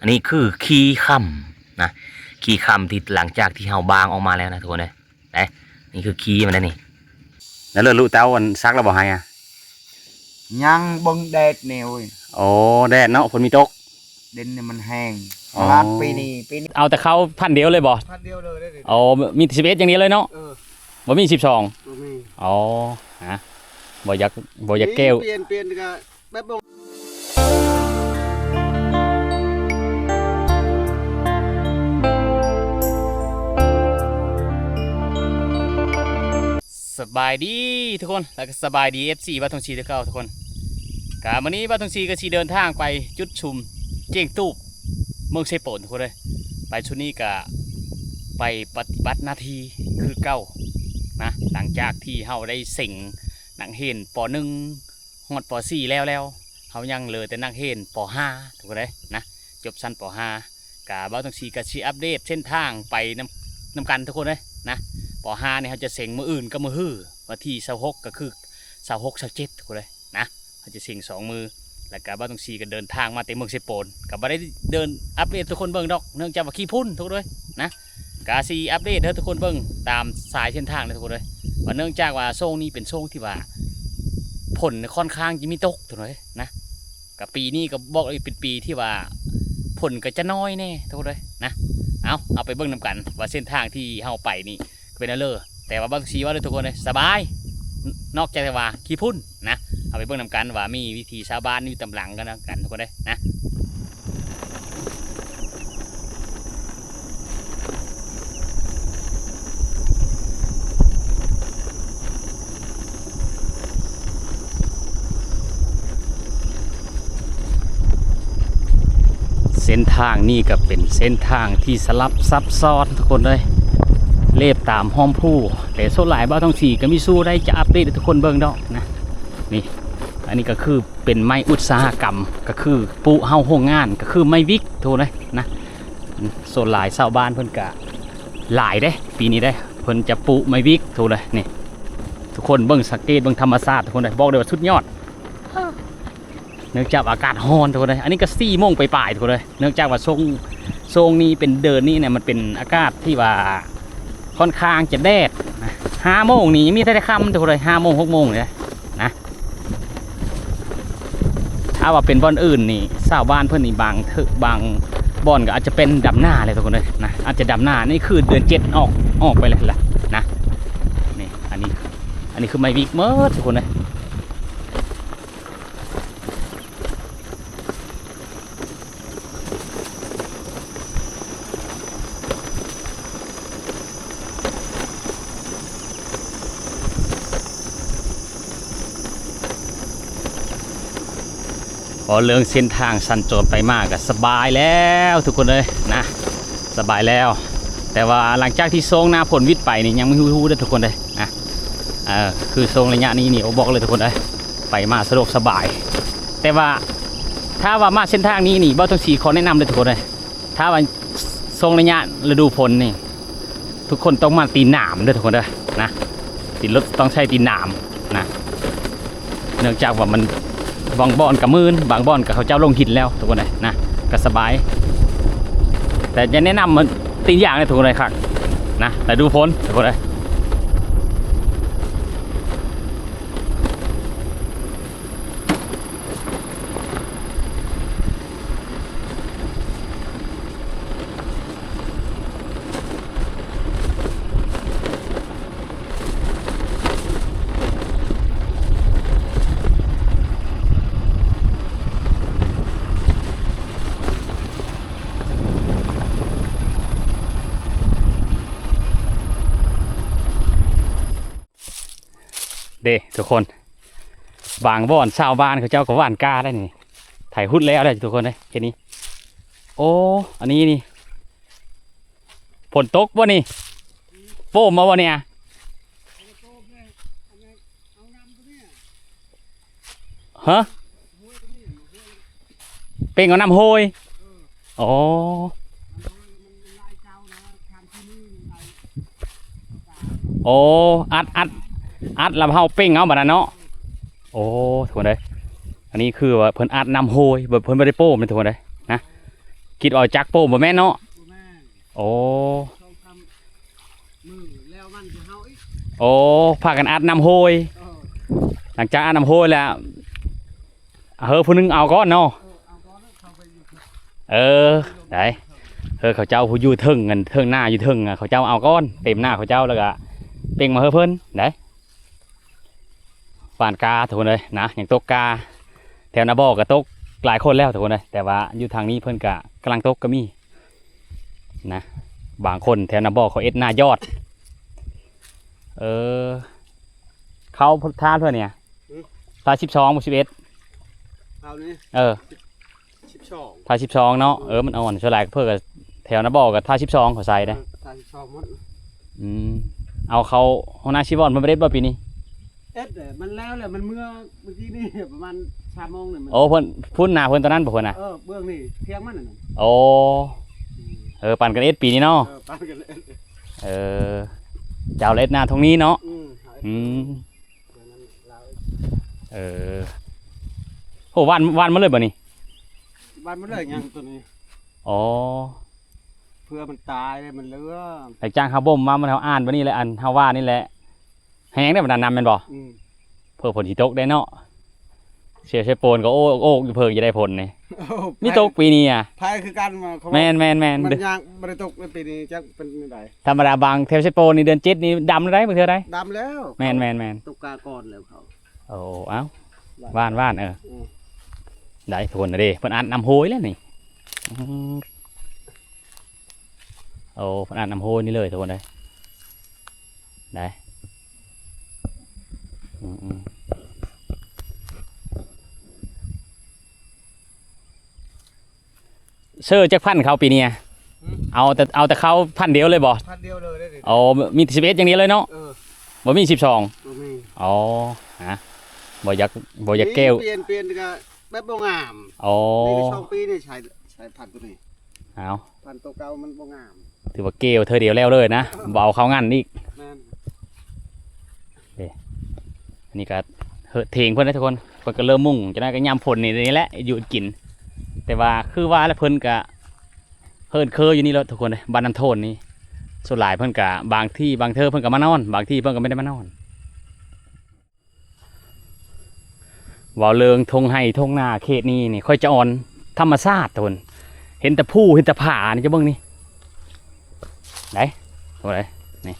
ອັນນີ້ຄືຂີ້ຄຳນະ ຂີ້ຄຳທີ່ຫຼັງຈາກທີ່ເຮົາບາງອອກມາແລ້ວນະທຸກຄົນເອີຍ. ເດ້ ນີ້ຄືຂີ້ມັນເດ້ນີ້. ແລ້ວເລີກລູກເຕົ້າອັນສັກແລ້ວບໍ່ໃຫ້ອະ? ຍັງ ເບິ່ງແດດແນວ. ໂອ້ ແດດເນາະ ຝົນມີຕົກ. ດິນນີ້ມັນແຫ້ງ. ອໍ ຂະໜາດປີນີ້ ປີນີ້ ເອົາແຕ່ເຂົ້າພັນດຽວເລີຍບໍ່? ພັນດຽວເລີຍເດ້. ອໍ ມີແຕ່ສິບເອັດຢ່າງດຽວເລີຍເນາະ? ເອີ ບໍ່ມີສິບສອງ? ບໍ່ມີ. ອໍ ຮະ ບໍ່ຢາກ ບໍ່ຢາກແກ້ວ. ປ່ຽນ ປ່ຽນກະແບບບໍ່ ສະບາຍດີທຸກຄົນ ແລ້ວກໍສະບາຍດີ ເອັຟຊີ ບ່າວທອງສີຄືເກົ່າທຸກຄົນ. ກະມື້ນີ້ບ່າວທອງສີກໍຊິເດີນທາງໄປຈຸດຊຸມຈຽງຕູບ ເມືອງເຊໂປນທຸກຄົນເອີຍ. ໄປຊຸດນີ້ກະໄປປະຕິບັດໜ້າທີ່ຄືເກົ່ານະ ຫຼັງຈາກທີ່ເຮົາໄດ້ເສັງນັກຮຽນ ປໍໜຶ່ງ ຮອດ ປໍສີ່ ແລ້ວ ແລ້ວ ເຮົາຍັງເຫຼືອແຕ່ນັກຮຽນ ປໍຫ້າ ທຸກຄົນເອີຍນະ ຈົບຊັ້ນ ປໍຫ້າ. ກະບ່າວທອງສີກະຊິອັບເດດເສັ້ນທາງໄປນຳ ນຳກັນທຸກຄົນເອີຍນະ. ປໍຫ້ານີ້ເຮົາຈະເສັງມື້ອື່ນກັບມື້ຮື ວັນທີຊາວຫົກ ກໍຄືຊາວຫົກ ຊາວເຈັດ ທຸກຄົນເອີຍນະ ເຮົາຈະເສັງສອງມື້. ແລ້ວກະບ່າວທອງສີກໍເດີນທາງມາແຕ່ເມືອງເຊໂປນ ກໍບໍ່ໄດ້ເດີນອັບເດດທຸກຄົນເບິ່ງດອກ ເນື່ອງຈາກວ່າຂີ້ຝຸ່ນທຸກຄົນເອີຍນະ. ກະຊິອັບເດດໃຫ້ທຸກຄົນເບິ່ງຕາມສາຍເສັ້ນທາງເລີຍທຸກຄົນເອີຍ ວ່າເນື່ອງຈາກວ່າຊ່ວງນີ້ເປັນຊ່ວງທີ່ວ່າຝົນຂ້ອນຂ້າງຈະມີຕົກທຸກຄົນເອີຍນະ. ກະປີນີ້ກໍບອກເລີຍເປັນປີທີ່ວ່າຝົນກໍຈະນ້ອຍແດ່ທຸກຄົນເອີຍນະ. ເອົາ ເຮົາໄປເບິ່ງນຳກັນວ່າເສັ້ນທາງທີ່ເຮົາໄປນີ້ເປັນແນວເລີ. ແຕ່ວ່າບ່າວທອງສີວ່າເດີທຸກຄົນເອີຍ ສະບາຍ ນອກຈາກແຕ່ວ່າຂີ້ຝຸ່ນນະ. ເຮົາໄປເບິ່ງນຳກັນວ່າມີວິຖີຊາວບ້ານຢູ່ຕາມຫຼັງກັນນຳກັນທຸກຄົນເອີຍນະ. ເສັ້ນທາງນີ້ກໍເປັນເສັ້ນທາງທີ່ສະຫຼັບຊັບຊ້ອນທຸກຄົນເອີຍ ເລບຕາມຮ່ອມພູ. ແຕ່ສ່ວນຫຼາຍບ່າວທອງສີກໍມີສູ່ໄດ້ຈະອັບເດດໃຫ້ທຸກຄົນເບິ່ງດອກນະ. ນີ້ ອັນນີ້ກໍຄື ເປັນໄມ້ອຸດສາຫະກຳ ກໍຄືປຸເຮົາໂຮງງານ ກໍຄືໄມ້ວິກທຸກຄົນເອີຍນະ. ສ່ວນຫຼາຍຊາວບ້ານເພິ່ນກະຫຼາຍເດ້ ປີນີ້ເດ້ ເພິ່ນຈະປຸໄມ້ວິກທຸກຄົນເອີຍ. ນີ້ ທຸກຄົນເບິ່ງ ສັງເກດເບິ່ງທຳມະຊາດທຸກຄົນເອີຍ ບອກໄດ້ວ່າສຸດຍອດ ເນື່ອງຈາກອາກາດຮ້ອນທຸກຄົນເອີຍ. ອັນນີ້ກໍສີ່ໂມງປາຍໆທຸກຄົນເອີຍ ເນື່ອງຈາກວ່າຊ່ວງ ຊ່ວງນີ້ເປັນເດືອນນີ້ນະ ມັນເປັນອາກາດທີ່ວ່າ ຂ້ອນຂ້າງຈະແດດນະ. ຫ້າໂມງນີ້ຍັງມີແຕ່ຄ່ຳທຸກຄົນເອີຍ ຫ້າໂມງ ຫົກໂມງນີ້ນະ. ຖ້າວ່າເປັນບ່ອນອື່ນນີ້ ຊາວບ້ານເພິ່ນນີ້ບາງເທີ ບາງບ່ອນກໍອາດຈະເປັນດຳນາແຫຼະທຸກຄົນເອີຍນະ ອາດຈະດຳນາ. ນີ້ຄືເດືອນເຈັດອອກ ອອກໄປແລ້ວລະນະ. ນີ້ ອັນນີ້ ອັນນີ້ຄືໄມ້ວິກໝົດທຸກຄົນເອີຍ. ເວົ້າເລື່ອງເສັ້ນທາງສັນຈອນໄປມາກໍສະບາຍແລ້ວທຸກຄົນເອີຍນະ ສະບາຍແລ້ວ. ແຕ່ວ່າຫຼັງຈາກທີ່ຊ່ວງໜ້າຝົນວິດໄປນີ້ຍັງມີຮູ້ໆເດີທຸກຄົນເດີນະ. ເອີ ຄືຊ່ວງໄລຍະນີ້ນີ້ ໂອ້ ບອກເລີຍທຸກຄົນເອີຍ ໄປມາສະດວກສະບາຍ. ແຕ່ວ່າຖ້າວ່າມາເສັ້ນທາງນີ້ນີ້ ບ່າວທອງສີຂໍແນະນຳເດີທຸກຄົນເອີຍ ຖ້າວ່າຊ່ວງໄລຍະລະດູຝົນນີ້ ທຸກຄົນຕ້ອງມາຕີນໜາມເດີທຸກຄົນເດີນະ ຕີນລົດຕ້ອງໃຊ້ຕີນໜາມນະ ເນື່ອງຈາກວ່າມັນ ບາງບ່ອນກໍມື່ນ ບາງບ່ອນກໍເຂົາເຈົ້າລົງຫີນແລ້ວທຸກຄົນເອີຍນະ ກໍສະບາຍ. ແຕ່ຈະແນະນຳມັນຕີນຢາງເດີທຸກຄົນເອີຍ ຄັກນະ ລະດູຝົນທຸກຄົນເອີຍ. ເດ້ທຸກຄົນ ບາງບ່ອນຊາວບ້ານເຂົາເຈົ້າກໍຫວ່ານກ້າໄດ້ນີ້ ໄຖຮຸດແລ້ວໄດ້ທຸກຄົນເດ້ ເຫັນນີ້. ໂອ້ ອັນນີ້ນີ້ ຝົນຕົກບໍ່ນີ້? ໂປ້ມມາບໍ່ນີ້? ຮະ? ເປັ່ງເອົານ້ຳໂຮຍ. ອໍ ໂອ້ ອັດ ອັດ ອັດແລ້ວເຮົາເປັ່ງເອົາບາດນັ້ນເນາະ. ໂອ້ ທຸກຄົນເອີຍ ອັນນີ້ຄືວ່າເພິ່ນອັດນ້ຳໂຮຍ ເພິ່ນບໍ່ໄດ້ໂປ້ມເດີທຸກຄົນເອີຍນະ. ຄິດວ່າຈັກໂປ້ບໍ່ແມ່ນເນາະ. ບໍ່ແມ່ນ. ໂອ້ ສອງສາມມື້ແລ້ວມັນຄືເຮົາອີກ. ໂອ້ ພາກັນອັດນ້ຳໂຮຍ. ເອີ ຫຼັງຈາກອັດນ້ຳໂຮຍແລ້ວ ເຮີຜູ້ໜຶ່ງເອົາກ່ອນເນາະ. ເອີ ເອົາກ່ອນ ເຂົາໄປຢູ່ເທິງ. ເອີ ໄດ້ ເຮີເຂົາເຈົ້າຜູ້ຢູ່ເທິງ ອັນເທິງນາຢູ່ເທິງ ເຂົາເຈົ້າເອົາກ່ອນ ເຕັມນາເຂົາເຈົ້າ ແລ້ວກະເປ່ງມາເຮີເພິ່ນໄດ້. ຫວ່ານກາທຸກຄົນເອີຍນະ ຍັງຕົກກາ ແຖວນາບໍ່ກໍຕົກຫຼາຍຄົນແລ້ວທຸກຄົນເອີຍ ແຕ່ວ່າຢູ່ທາງນີ້ເພິ່ນກໍກຳລັງຕົກກໍມີນະ. ບາງຄົນແຖວນາບໍ່ເຂົາເຮັດນາຍອດ. ເອີ ເຂົາທາເທື່ອນີ້ ຫື? ທາສິບສອງບໍ່ ສິບເອັດ ເຂົານີ້ ເອີ ສິບສອງ ທາສິບສອງເນາະ. ເອີ ມັນອ່ອນ ສ່ວນຫຼາຍເພິ່ນກໍແຖວນາບໍ່ກໍທາສິບສອງເຂົາໃສ່ເດ້. ເອີ ທາສິບສອງໝົດ. ອືມ ເອົາເຂົ້າຫົວໜ້າຊີວອນເພິ່ນບໍ່ໄດ້ເຮັດບໍ່ປີນີ້? ເຮັດແຫຼະ ມັນແລ້ວແຫຼະ ມັນເມື່ອ ມື້ກີ້ນີ້ປະມານສາມໂມງນີ້. ໂອ້ ເພິ່ນ ພຸ້ນນາເພິ່ນຕອນນັ້ນບໍ່ ເພິ່ນນະ? ເອີ ເບື້ອງນີ້ ທຽງມັນນັ້ນ. ໂອ້ ອືມ ເອີ ປັນກັນເຮັດປີນີ້ເນາະ. ເອີ ປັນກັນເຮັດ. ເອີ ເຈົ້າເຮັດນາທົ່ງນີ້ເນາະ. ອືມ ອືມ ເອີ ໂອ້ ຫວ່ານ ຫວ່ານໝົດເລີຍບໍ່ນີ້? ຫວ່ານໝົດເລີຍ ຍັງຕົວນີ້. ອໍ ເພື່ອມັນຕາຍ ມັນເຫຼືອ. ຫຼັງຈາກເຮົາບົ່ມມາ ມັນ ເຮົາອ່ານບັດນີ້ແຫຼະ ອັນເຮົາວ່ານີ້ແຫຼະ ແຮງໄດ໋ບັດນັ້ນນຳແມ່ນບໍ່? ອືມ ເພື່ອຝົນຊິຕົກໄດ້ເນາະ. ເຊລຊະໂປນກໍໂອ້ໂອ້ຢູ່ເພິ່ງຈະໄດ້ຜົນນີ້. ໂອ້ ມີຕົກປີນີ້ອະ ໄພຄືກັນ. ແມ່ນໆໆ ມັນຍັງບໍ່ໄດ້ຕົກໃນປີນີ້ ຈັກເປັນແນວໃດ. ທຳມະດາບາງແຖວເຊໂປນນີ້ເດືອນເຈັດນີ້ດຳແລ້ວໄດ໋ ບາງເທື່ອໄດ໋. ດຳແລ້ວ ແມ່ນໆໆ ຕົກກາກ່ອນແລ້ວເຂົາ. ໂອ້ ເອົ້າ ຫວ່ານ ຫວ່ານ ຫວ່ານ ເອີ ອືມ ໄດ້ທຸກຄົນເດ້ ເພິ່ນອັດນ້ຳໂຮຍແລ້ວນີ້. ອືມ ໂອ້ ເພິ່ນອັດນ້ຳໂຮຍນີ້ເລີຍທຸກຄົນເດ້ ໄດ້. ອືມໆ ເຊີຈັກພັນເຂົ້າປີນີ້? ຫື? ເອົາແຕ່ ເອົາແຕ່ເຂົ້າພັນດຽວເລີຍບໍ່? ພັນດຽວເລີຍເດ້. ອໍ ມີແຕ່ສິບເອັດຢ່າງດຽວເລີຍເນາະ. ເອີ ບໍ່ມີສິບສອງ? ບໍ່ມີ. ອໍ ຮະ ບໍ່ຢາກ ບໍ່ຢາກແກ້ວ ປ່ຽນ ປ່ຽນກໍແບບບໍ່ງາມ. ອໍ ນີ້ກໍສອງປີນີ້ໃຊ້ ໃຊ້ພັນໂຕນີ້. ເອົາ ພັນໂຕເກົ່າມັນບໍ່ງາມ. ຖືວ່າແກ້ວເທື່ອດຽວແລ້ວເລີຍນະ ເອີ ບໍ່ເອົາເຂົ້າງັນອີກ. ແມ່ນ. ເດ້ ອັນນີ້ກໍເຮີດເຖງເພິ່ນເດ້ທຸກຄົນ ເພິ່ນກໍເລີ່ມມຸງ ຈັ່ງໃດກໍຍາມຝົນນີ້ ນີ້ແຫຼະຢູ່ກິນ. ແຕ່ວ່າຄືວ່າແຫຼະ ເພິ່ນກໍເຮີດເຄີຢູ່ນີ້ແຫຼະທຸກຄົນເດ້ ບ້ານນ້ຳໂທນນີ້. ສ່ວນຫຼາຍເພິ່ນກໍບາງທີ່ບາງເທີເພິ່ນກໍມານອນ ບາງທີ່ເພິ່ນກໍບໍ່ໄດ້ມານອນ. ເວົ້າເລື່ອງທົ່ງໄຮ່ທົ່ງນາເຂດນີ້ນີ້ ຂ້ອຍຈະອ່ອນທຳມະຊາດໂຕນ ເຫັນແຕ່ພູເຫັນແຕ່ຜານີ້ ເຈົ້າເບິ່ງນີ້ ໄດ໋ ໂຕໃດນີ້.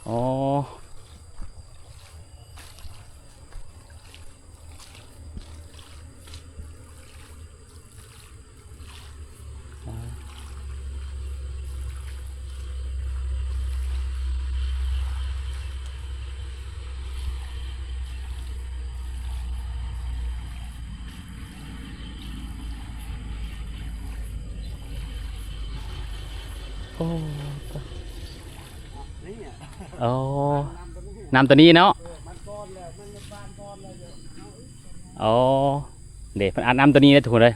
ອໍ ໂອ້ ອໍ ນ້ຳໂຕນີ້ເນາະ. ອໍ ເດ້ ເພິ່ນອັດນ້ຳໂຕນີ້ເດ້ທຸກຄົນເອີຍ.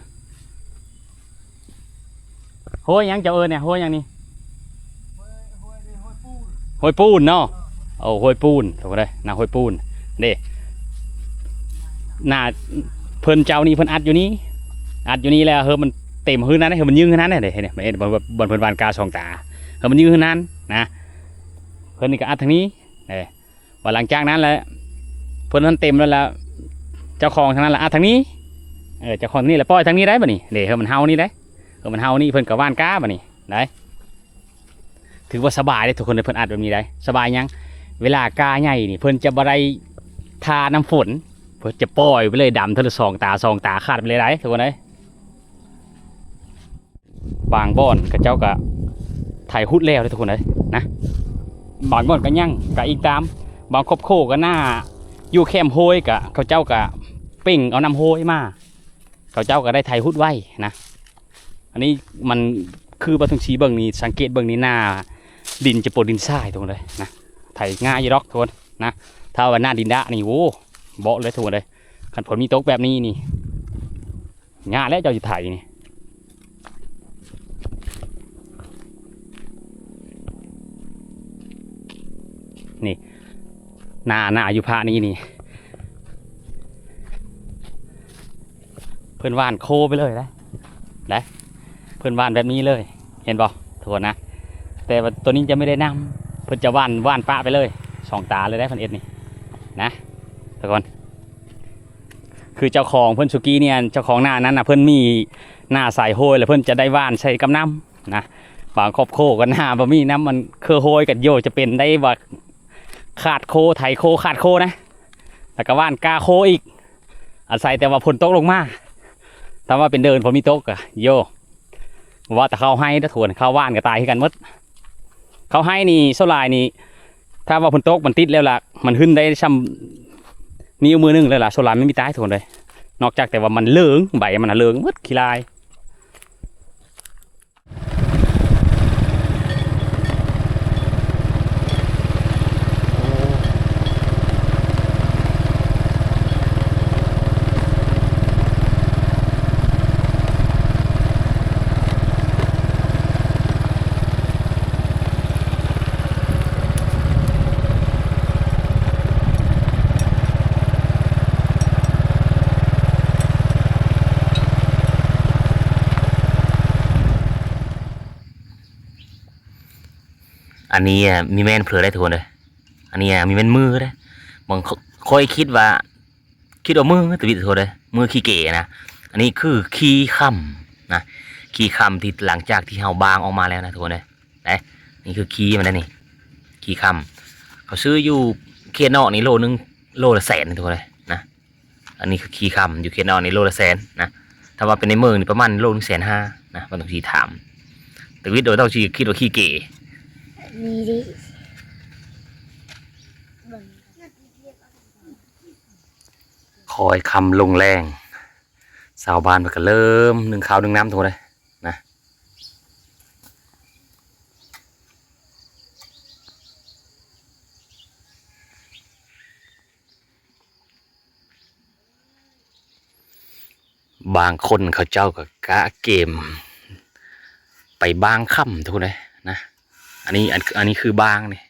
ຫ້ວຍຫຍັງເຈົ້າເອີ້ນນີ້ ຫ້ວຍຫຍັງນີ້? ຫ້ວຍ ຫ້ວຍນີ້ ຫ້ວຍປູນ ຫ້ວຍປູນເນາະ. ເອີ ໂອ້ ຫ້ວຍປູນ ທຸກຄົນເອີຍ ນະ ຫ້ວຍປູນເດ້. ນາເພິ່ນເຈົ້ານີ້ເພິ່ນອັດຢູ່ນີ້ ອັດຢູ່ນີ້ແລ້ວ ເຮີມັນເຕັມຮືນັ້ນ ເຮີມັນຍືນຄືນັ້ນເດ້. ເຫັນບໍ່ ເຫັນບໍ່ ບ່ອນເພິ່ນຫວ່ານກາສອງຕາ ເຮີມັນຍືນຄືນັ້ນນະ ເພິ່ນນີ້ກໍອັດທາງນີ້ເດ້. ວ່າຫຼັງຈາກນັ້ນແຫຼະ ເພິ່ນມັນເຕັມແລ້ວລະ ເຈົ້າຂອງທາງນັ້ນລະອັດທາງນີ້ ເອີ ເຈົ້າຂອງທາງນີ້ລະປ່ອຍທາງນີ້ໄດ້ບັດນີ້ເດ້. ເຮີມັນເຫົ່ານີ້ໄດ້ ເຮີມັນເຫົ່ານີ້ ເພິ່ນກໍຫວ່ານກາບັດນີ້ໄດ້. ຖືວ່າສະບາຍເດ້ທຸກຄົນເດ້ ເພິ່ນອັດແບບນີ້ໄດ້. ສະບາຍຫຍັງ? ເວລາກາໃຫຍ່ນີ້ ເພິ່ນຈະບໍ່ໄດ້ຖ້ານ້ຳຝົນ ເພິ່ນຈະປ່ອຍໄປເລີຍ ດຳເທື່ອລະສອງຕາ ສອງຕາຂາດໄປເລີຍໄດ໋ ທຸກຄົນເດ້. ບາງບ່ອນເຂົາເຈົ້າກະໄຖຮຸດແລ້ວເດ້ທຸກຄົນເອີຍນະ ບາງບ່ອນກະຍັງ ກະອີງຕາມ ບາງຄອບຄົວກະໜ້າຢູ່ແຄມໂຮຍ ກະເຂົາເຈົ້າກະເປັ່ງເອົານ້ຳໂຮຍມາ ເຂົາເຈົ້າກະໄດ້ໄຖຮຸດໄວ້ນະ. ອັນນີ້ມັນຄືບ່າວທອງສີເບິ່ງນີ້ ສັງເກດເບິ່ງນີ້ ໜ້າດິນຈະປົນດິນຊາຍທຸກຄົນເອີຍນະ ໄຖງ່າຍຢູ່ດອກທຸກຄົນນະ. ຖ້າວ່າໜ້າດິນດະນີ້ ໂອ້ ເບາະເລີຍທຸກຄົນເອີຍ ຄັນຝົນມີຕົກແບບນີ້ນີ້ ຍາກແລ້ວເຈົ້າຊິໄຖນີ້ ນີ້ ໜ້າ ໜ້າຢູ່ພະນີ້ນີ້ ເພິ່ນຫວ່ານໂຄໄປເລີຍໄດ໋ ໄດ໋. ເພິ່ນຫວ່ານແບບນີ້ເລີຍ ເຫັນບໍ່ທຸກຄົນນະ? ແຕ່ວ່າໂຕນີ້ຈະໄມ່ໄດ້ນຳ ເພິ່ນຈະຫວ່ານ ຫວ່ານປະໄປເລີຍ ສອງຕາເລີຍໄດ໋ ເພິ່ນເຮັດນີ້ນະທຸກຄົນ. ຄືເຈົ້າຂອງເພິ່ນສຸກີ້ນີ້ ອັນເຈົ້າຂອງນານັ້ນນະ ເພິ່ນມີນາໃສ່ໂຮຍ ແລ້ວເພິ່ນຈະໄດ້ຫວ່ານໃສ່ກັບນຳນະ. ບາງຄອບຄົວກໍນາບໍ່ມີນຳ ມັນຄືໂຮຍກັນໂຍ ຈະເປັນໄດ້ວ່າຂາດໂຄ ໄຖໂຄຂາດໂຄນະ ແລ້ວກໍຫວ່ານກ້າໂຄອີກ ອາໄສແຕ່ວ່າຝົນຕົກລົງມາ. ຖ້າວ່າເປັນເດີ່ນຝົນມີຕົກກະໂຍ ບໍ່ວ່າແຕ່ເຂົ້າໄຮ່ເດີ້ທຸກຄົນ ເຂົ້າຫວ່ານກໍຕາຍຄືກັນໝົດ. ເຂົ້າໄຮ່ນີ້ສ່ວນຫຼາຍນີ້ ຖ້າວ່າຝົນຕົກມັນຕິດແລ້ວລະ ມັນຫຶ້ນໄດ້ຊ່ຳນິ້ວມືໜຶ່ງແລ້ວລະ ສ່ວນຫຼາຍມັນມີຕາຍທຸກຄົນເລີຍ. ນອກຈາກແຕ່ວ່າມັນເຫຼືອງ ໃບມັນນະເຫຼືອງໝົດຂີ້ລາຍ. ອັນນີ້ ອາ ມີແມ່ນເຜີໄດ໋ທຸກຄົນເດີ. ອັນນີ້ ອາ ມີແມ່ນມືເດ້. ບາງ ຂ້ອຍຄິດວ່າ ຄິດວ່າມືທຳອິດທຸກຄົນເດີ ມືຂີ້ເກນະ. ອັນນີ້ຄືຂີ້ຄຳນະ ຂີ້ຄຳທີ່ຫຼັງຈາກທີ່ເຮົາບາງອອກມາແລ້ວນະທຸກຄົນເດີ. ໄດ໋ ນີ້ຄືຂີ້ມັນໄດ໋ນີ້ ຂີ້ຄຳ. ເຂົາຊື້ຢູ່ເຂດນອກນີ້ໂລໜຶ່ງ ໂລລະແສນທຸກຄົນເດີນະ. ອັນນີ້ຄືຂີ້ຄຳ ຢູ່ເຂດນອກນີ້ໂລລະແສນນະ. ຖ້າວ່າເປັນໃນເມືອງນີ້ປະມານໂລໜຶ່ງແສນຫ້ານະ ບໍ່ຕ້ອງຊິຖາມ. ແຕ່ວິດໂດຍຕ້ອງຊິຄິດວ່າຂີ້ເກ. ນີ້ດິ ຄ່ອຍຄ່ຳລົງແລງ ຊາວບ້ານເພິ່ນກໍເລີ່ມໜຶ້ງເຂົ້າໜຶ້ງນ້ຳທຸກຄົນເລີຍນະ. ບາງຄົນເຂົາເຈົ້າກໍກະເກມໄປບາງຄ່ຳທຸກຄົນເລີຍນະ. ອັນນີ້ ອັນ ອັນນີ້ຄືບາງນີ້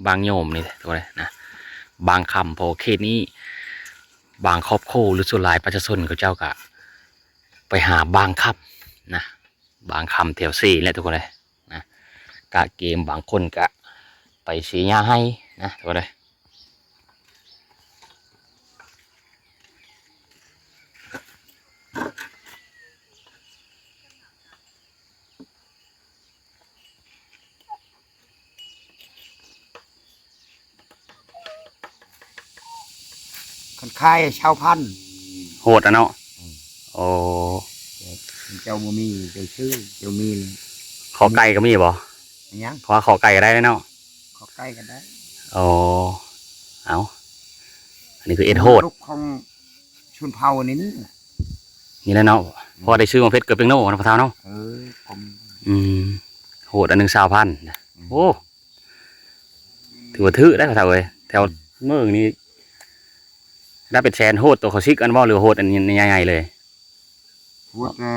ບາງໂຍມນີ້ທຸກຄົນເລີຍນະ ບາງຄ່ຳ. ເພາະວ່າເຂດນີ້ບາງຄອບຄົວ ຫຼື ສ່ວນຫຼາຍປະຊາຊົນເຂົາເຈົ້າກະໄປຫາບາງຄ່ຳນະ. ບາງຄ່ຳແຖວເຊແຫຼະທຸກຄົນເອີຍນະ ກະເກມບາງຄົນກະໄປເຊຫຍ້າໄຮ່ນະທຸກຄົນເອີຍ. ຄັນຂາຍຊາວພັນ ໂຫດອະເນາະ. ອືມ ໂອ້ ເຈົ້າບໍ່ມີ ເຈົ້າຊື້ ເຈົ້າມີ ຂໍໄກ່ກໍມີບໍ່? ຫຍັງ? ຂໍ ຂໍໄກ່ກໍໄດ້ເນາະ ຂໍໄກ່ກໍໄດ້. ໂອ້ ເອົ້າ ອັນນີ້ຄືເອັດໂຫດ ລູກຂອງຊົນເຜົ່ານີ້ ນີ້ແຫຼະເນາະ. ອືມ ພໍໄດ້ຊື້ໝາກເຜັດເກືອບເປັງໂນເນາະ ພໍ່ເຖົ້າເນາະ. ເອີ ອືມ ໂຫດ ອັນໜຶ່ງຊາວພັນ. ອືມ ໂອ້ ຖືວ່າຖືກໄດ໋ພໍ່ເຖົ້າເອີຍ. ແຖວ ອືມ ເມືອງນີ້ໄດ້ເປັນແສນ. ໂຫດໂຕເຂົາຊິກອັນບໍ່ ຫຼືໂຫດອັນໃຫຍ່ໆເລີຍ? ໂຫດ ເອີ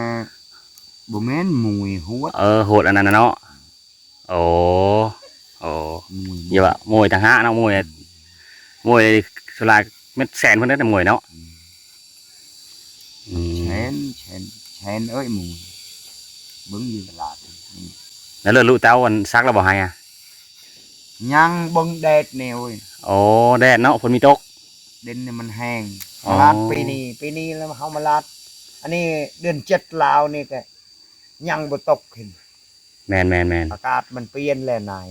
ບໍ່ແມ່ນ ມວຍໂຫດ. ເອີ ໂຫດອັນນັ້ນນະເນາະ. ໂອ້ ໂອ້ ມວຍ ຢ່າວ່າມວຍຕ່າງຫາກເນາະ ມວຍ ອືມ ມວຍສ່ວນຫຼາຍເມັດແສນເພິ່ນໄດ້ແຕ່ມວຍເນາະ. ອືມ ອືມ ແສນ ແສນ ແສນເອີຍ ໝູ່ເບິ່ງຢູ່ຕະຫຼາດນີ້. ແລ້ວເລີກລູກເຕົ້າອັນສັກແລ້ວບໍ່ໃຫ້ອະ? ຍັງ ເບິ່ງແດດແນວ. ໂອ້ ແດດເນາະ ຝົນມີຕົກ ເດັນນີ້ມັນແຫ້ງ. ອໍ ມາລາດປີນີ້ ປີນີ້ແລ້ວເຮົາມາລາດ ອັນນີ້ເດືອນເຈັດລາວນີ້ກະຍັງບໍ່ຕົກ. ເຫັນ ແມ່ນໆໆ ອາກາດມັນປ່ຽນແລ້ວນາຍ.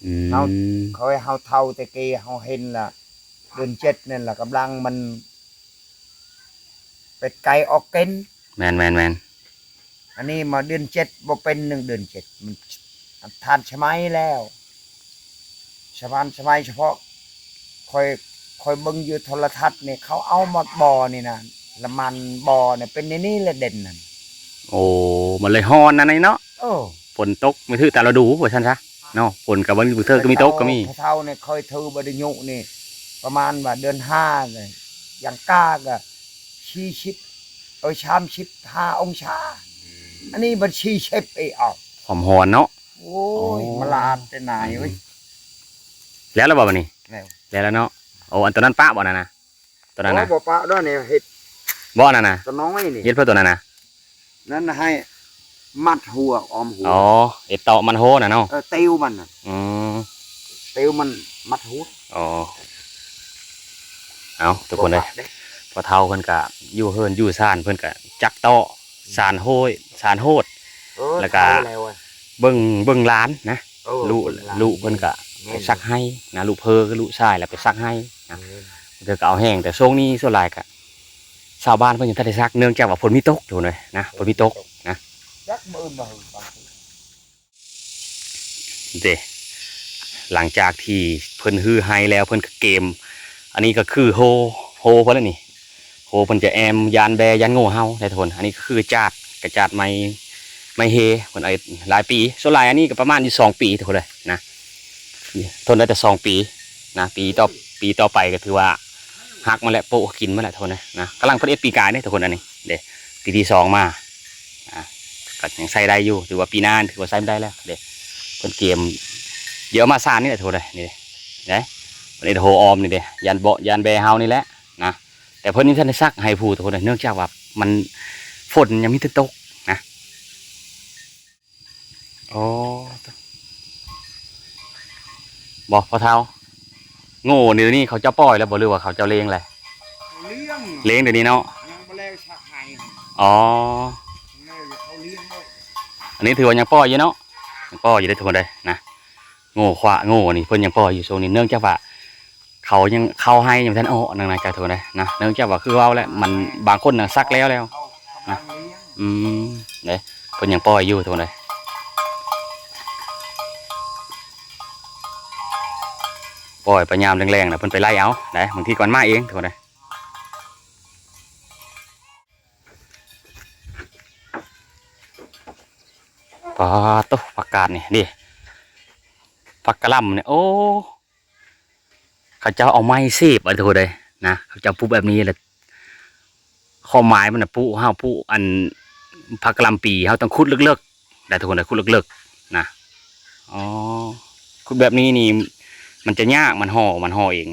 ອືມ ເຮົາ ເຂົາໃຫ້ເຮົາເຖົ້າແຕ່ກີ້ ເຮົາເຫັນລະ ເດືອນເຈັດນັ້ນລະ ກຳລັງມັນເປັດໄກ່ອອກເກັນ. ແມ່ນໆໆ ອັນນີ້ມາເດືອນເຈັດ ບໍ່ເປັນໜຶ່ງເດືອນເຈັດ ມັນທັນສະໄໝແລ້ວ. ສະພານສະໄໝສະເພາະ ຂ້ອຍ ຂ້ອຍເບິ່ງຢູ່ໂທລະທັດນີ້ ເຂົາເອົາມາບໍ່ນີ້ນະ ລະມັນບໍ່ນີ້ເປັນແນວນີ້ແຫຼະເດັ່ນນັ້ນ. ໂອ້ ມັນເລີຍຮ້ອນອັນນີ້ເນາະ. ເອີ ຝົນຕົກບໍ່ຖືກຕາມລະດູວ່າຊັ້ນຊະເນາະ. ຝົນກໍບໍ່ມີ ບາງເທື່ອກໍມີຕົກກໍມີ. ເຂົາເຖົ້ານີ້ ຂ້ອຍຖືບໍ່ໄດ້ຍຸນີ້ ປະມານວ່າເດືອນຫ້ານີ້ ຢ່າງກາກໍສີ່ສິບ ເອີ ສາມສິບຫ້າອົງສາ. ອັນນີ້ມັນສີ່ສິບເອງ. ຄວາມຮ້ອນເນາະ. ໂອ້ຍ ໂອ້ ມາລາດແຕ່ນາຍເອີຍ. ແລ້ວລະບໍ່ບາດນີ້? ແລ້ວ ແລ້ວລະເນາະ. ໂອ້ ອັນຕົວນັ້ນປະບໍ່ນັ້ນນະ? ຕົວນັ້ນນະ ໂອ້ ບໍ່ປະດອກນີ້ ເຮັດບໍ່ນັ້ນນະ? ຕົວນ້ອຍນີ້ ເຮັດເພື່ອຕົວນັ້ນນະ? ນັ້ນໃຫ້ ມັດຫົວອ້ອມຫົວ. ອໍ ເຮັດເຕາະມັດໂຮນະເນາະ. ເອີ ຕິວມັນນະ. ອືມ ຕິວມັນມັດຫົວ. ອໍ ເອົາ ທຸກຄົນເອີຍ ພໍ່ເຖົ້າເພິ່ນກະຢູ່ເຮືອນຢູ່ຊານ ເພິ່ນກະຈັກເຕາະ ສານໂຫດ ສານໂຫດ ເອີ ແລ້ວກະເຖົ້າແລ້ວ ເບິ່ງ ເບິ່ງຫຼານນະ. ເອີ ລູກ ເບິ່ງຫຼານ ລູກເພິ່ນກະ ແມ່ນ ໄປສັກໄຮ່ນະ ລູກເພີ ລູກຊາຍ ແລ້ວໄປສັກໄຮ່ນະ. ແມ່ນ ເພິ່ນກະເອົາແຮງ ແຕ່ຊ່ວງນີ້ສ່ວນຫຼາຍກະ ຊາວບ້ານເພິ່ນຍັງທັນໄດ້ສັກ ເນື່ອງຈາກວ່າຝົນມີຕົກ ທຸກຄົນເອີຍນະ ຝົນມີຕົກນະ. ຈັກມື້ອື່ນມາເຮີ ເດ້ ຫຼັງຈາກທີ່ເພິ່ນຮື້ໄຮ່ແລ້ວ ເພິ່ນກະເກມ ອັນນີ້ກະຄືໂຮ ໂຮເພິ່ນແລ້ວນີ້ ໂຮເພິ່ນຈະແອ້ມຢ້ານແບ້ຢ້ານໂງ່ເຫົ່າໄດ໋ທຸກຄົນ. ອັນນີ້ກະຄືຈາດ ກະຈາດໄມ້ ໄມ້ເຮ ເພິ່ນເອົາເຮັດຫຼາຍປີ ສ່ວນຫຼາຍອັນນີ້ກະປະມານຢູ່ສອງປີ ທຸກຄົນເອີຍນະ. ທົນໄດ້ແຕ່ສອງປີນະ ປີຕໍ່ ປີຕໍ່ໄປກະຖືວ່າຫັກມາແລ້ວ ໂປະກິນມາແລ້ວ ທຸກຄົນເອີຍນະ. ກຳລັງເພິ່ນເຮັດປີກາຍເດ້ ທຸກຄົນ ອັນນີ້ເດ້ ປີທີສອງມາ ອ່າ ກະຍັງໃຊ້ໄດ້ຢູ່ ຖືວ່າປີໜ້າຖືວ່າໃຊ້ບໍ່ໄດ້ແລ້ວເດ້. ເພິ່ນກຽມ ດຽວເອົາມາສານນີ້ແຫຼະ ທຸກຄົນເອີຍ ນີ້ເດ້ ເພິ່ນເຮັດໂຮອ້ອມນີ້ເດ້ ຢ້ານເບາະ ຢ້ານແບ້ເຫົ່ານີ້ແຫຼະນະ. ແຕ່ເພິ່ນຍັງທັນໄດ້ສັກໄຮ່ພູ ທຸກຄົນເອີຍ ເນື່ອງຈາກວ່າມັນ ຝົນຍັງມີແຕ່ຕົກນະ. ອໍ ບໍ່ ພໍ່ເຖົ້າ ໂງ່ດຽວນີ້ເຂົາເຈົ້າປ່ອຍແລ້ວບໍ່ ຫຼືວ່າເຂົາເຈົ້າລ້ຽງແລ້ວ? ລ້ຽງ ລ້ຽງດຽວນີ້ເນາະ ຍັງບໍ່ແລ້ວສັກໄຮ່. ອໍ ເຂົາລ້ຽງເນາະ. ອັນນີ້ຖືວ່າຍັງປ່ອຍຢູ່ເນາະ ຍັງປ່ອຍຢູ່ເດ້ ທຸກຄົນເອີຍນະ. ໂງ່ຂວາ ໂງ່ນີ້ເພິ່ນຍັງປ່ອຍຢູ່ຊ່ວງນີ້ ເນື່ອງຈາກວ່າ ເຂົາຍັງ ເຂົ້າໄຮ່ຍັງບໍ່ທັນອອກ ນາງນາຈາ ທຸກຄົນເອີຍນະ. ເນື່ອງຈາກວ່າຄືເວົ້າແຫຼະ ມັນ ບາງຄົນນະສັກແລ້ວແລ້ວນະ. ອືມ ເດ້ ເພິ່ນຍັງປ່ອຍຢູ່ ທຸກຄົນເອີຍ ປ່ອຍໄປຍາມແລງໆນະ ເພິ່ນໄປໄລ່ເອົາໄດ໋ ບາງທີກະມາເອງ ທຸກຄົນເອີຍ. ປາໂຕ ຜັກກາດນີ້ເດ້ ຜັກກະຫຼ່ຳນີ້ ໂອ້ ເຂົາເຈົ້າເອົາໄມ້ສີບ ອັນນີ້ ທຸກຄົນເອີຍນະ ເຂົາເຈົ້າປູກແບບນີ້ແຫຼະ. ຄວາມໝາຍມັນນະ ປູກ ເຮົາປູກອັນຜັກກະຫຼ່ຳປີ ເຮົາຕ້ອງຂຸດເລິກໆໄດ໋ ທຸກຄົນເອີຍ ຂຸດເລິກໆນະ. ອໍ ຂຸດແບບນີ້ນີ້ ມັນຈະຍາກ ມັນຫໍ່ ມັນຫໍ່ເອງ